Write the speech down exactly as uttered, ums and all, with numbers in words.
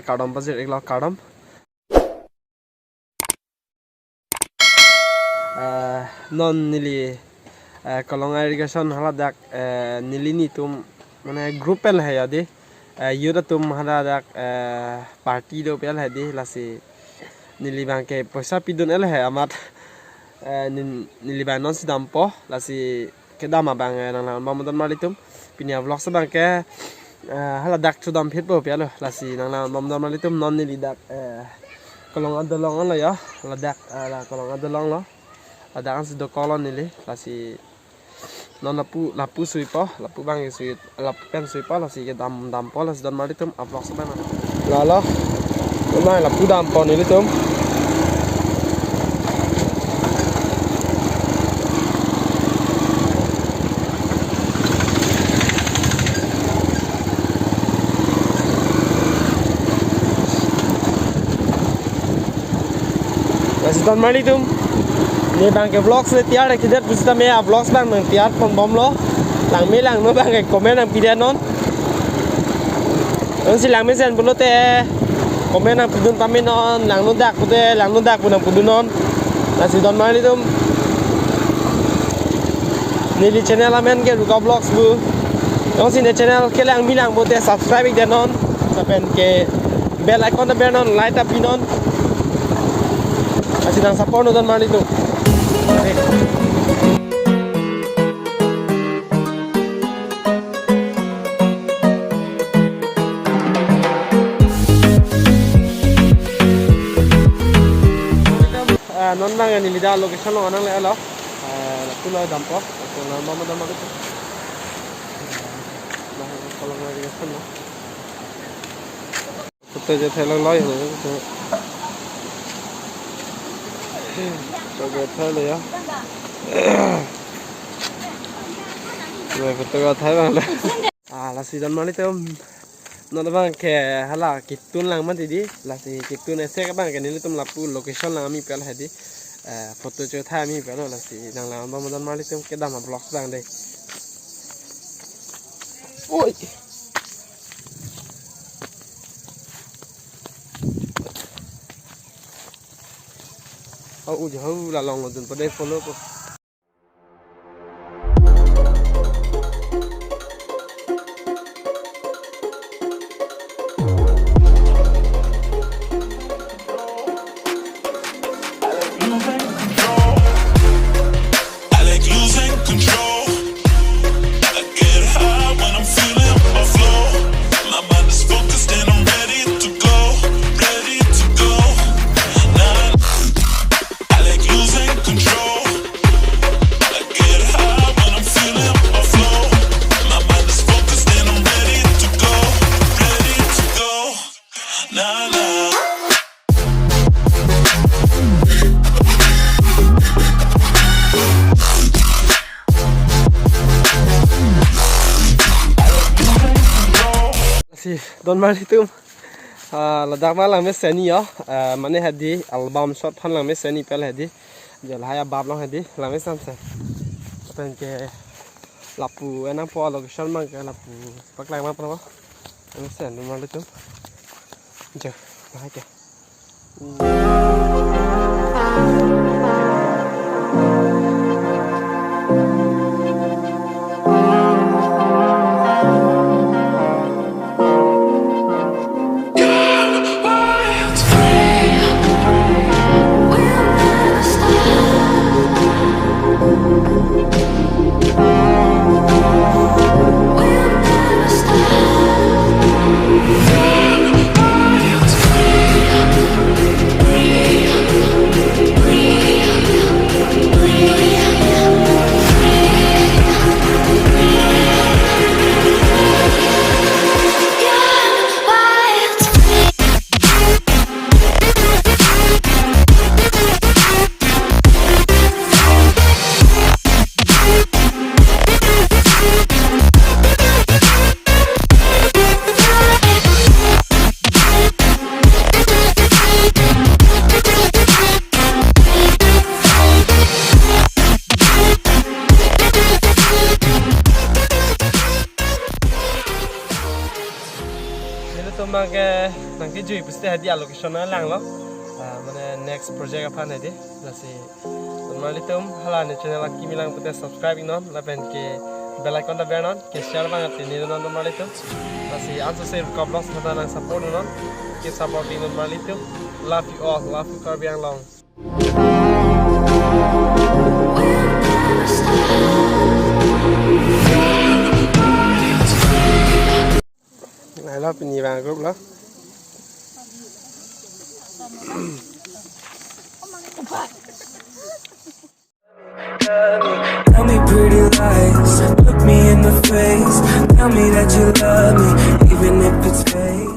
kardom pajir iklo, kardom. Eh, non neli, eh, Kolonga irrigation haladak, eh, neli netum mane group pen lahei ya dei. Eh, youth atum haladak, eh, party do pen lahei dei, lasi neli abangke poisa pidun lahei amat, eh, nin-, neli abang non si dampo, lasi kedam abang, eh, nanglang bom don marlitum. Pini a-vlogs abangke, eh, haladak chedam phitpo pu lo. Lasi nanglang bom don marlitum, non neli dak, eh, Kolonga dolong lo ya. Ladak, eh, la Kolonga dolong lo. Ladak ansi dokok lo neli. Lasi non lapu, lapu suipo, lapu abang sui, lapu pen suipo, lasi kedam, dampo, lasi don marlitum a-vlogs abang. Lalo. Nai lapu dampo nelitum. Lasi don marlitum, ne abangke vlogs le tiyar kidet pusitame a-vlogs abang nangtiyar pon bomlo. Langme langno abangke comment nangpidetnon. Ansi langmesen pulote comment nangpidun tame non, langno dak pute, langno dak pu nangpidunnon. Lasi don marlitum, neli channel amen ke Ruka Vlogs pu. Ansi ne channel kelang milang pute subscribe ikdetnon. Lapen ke bell icon ta bernon, like ta pinon. Lasi nang support non don marlitum. Ah, non abang neli dak location along nangle lo. Ah, lapu lo dampo. Lapu lo mama dampo. Nah, Kolonga irrigation lo. Photo je thai lang loi. Photo je thai lo ya. Lo photo je thai lang lo. Ah, lasi don marlitum, non abangke hala ketun lang mati dei, lasi ketun isi abangke nelitum lapu location lang ami pu lahei dei. Eh, photo chethai ami pu lo, lasi nanglang bom don marlitum, kedam a-vlogs abang dei. Oi. Oh, ujo la longlo dunpo dei, follow po. I like losing control. I get high when I'm feeling a flow. My mind is focused and I'm ready to go, ready to go. Nah, I like losing control. I get high when I'm feeling a flow. My mind is focused and I'm ready to go, ready to go. Nah, nah. Si don marlitum, ah, ladak ma langmesen yo, ah, mane hedi album shot aphan langmesen pu hedi, je lahai abab along hedi langmesense. Lapen ke lapu enangpo, location abangke lapu paklang ma pano. Langmesen don marlitum. Jo, lahai ke. Mage nangkejui puste hadi a location nanglang lo. Ah, mane next project aphan hadi. Lasi non marlitum hala ne channel akimi lang pute subscribe iknon lapen ke bell icon ta bernon, ke share bang ati ni non non marlitum. Lasi anso se rukap lo, sata nang support non. Keep supporting non marlitum. Love you all. Love you Karbi Anglong. Lailo pini bang group lo. Tell me pretty lies, look me in the face. Tell me that you love me, even if it's fake.